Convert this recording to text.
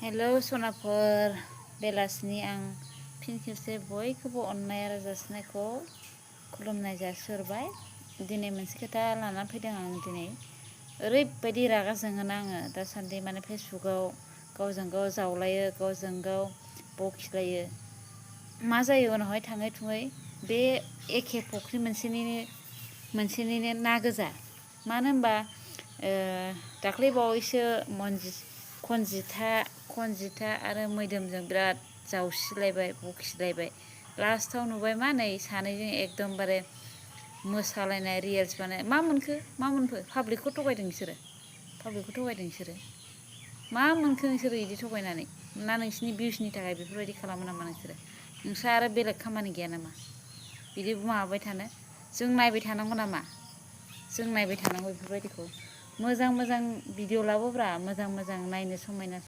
Hello सनाफोर, बेलासिनि आं फिन खेबसे बयखौबो अननाय आरो जासिनायखौ खुलुमनाय जासिहरबाय। दिनै मोनसे खोथा लाना फैदों आं। दिनै ओरैबायदि रागा जोङोना आङो दासान्दि, माने फेसबुकाव गावजों गाव जावलायो, गावजों गाव बखिलायो। मा जायो उनावहाय थाङै थुङै बे एखे फुख्रि मोनसेनिनो ना गोजा। मानो होनबा दाख्लै बावैसो खनजिथा आरो मैदोमजों बिराद जावसिलायबाय, बखिलायबाय। लास्टाव नुबाय मा नै सानैजों एकदमबारे मोसालायनाय रिल्स बानाय। मा मोनखो पाब्लिकखौ थगायदों बिसोरो। मा मोनखो नोंसोरो बिदि थगायनानै? ना नोंसिनि भिउसनि थाखाय बेफोरबायदि खालामो नामा नोंसोरो? नोंस्रा आरो बेलेग खामानि गैया नामा बिदि माबाबाय थानो? जों नायबाय थानांगौ नामा? जों नायबाय थानांगौ बेफोरबायदिखौ? मोजां भिडिअ लाबोब्रा, मोजां नायनो समायना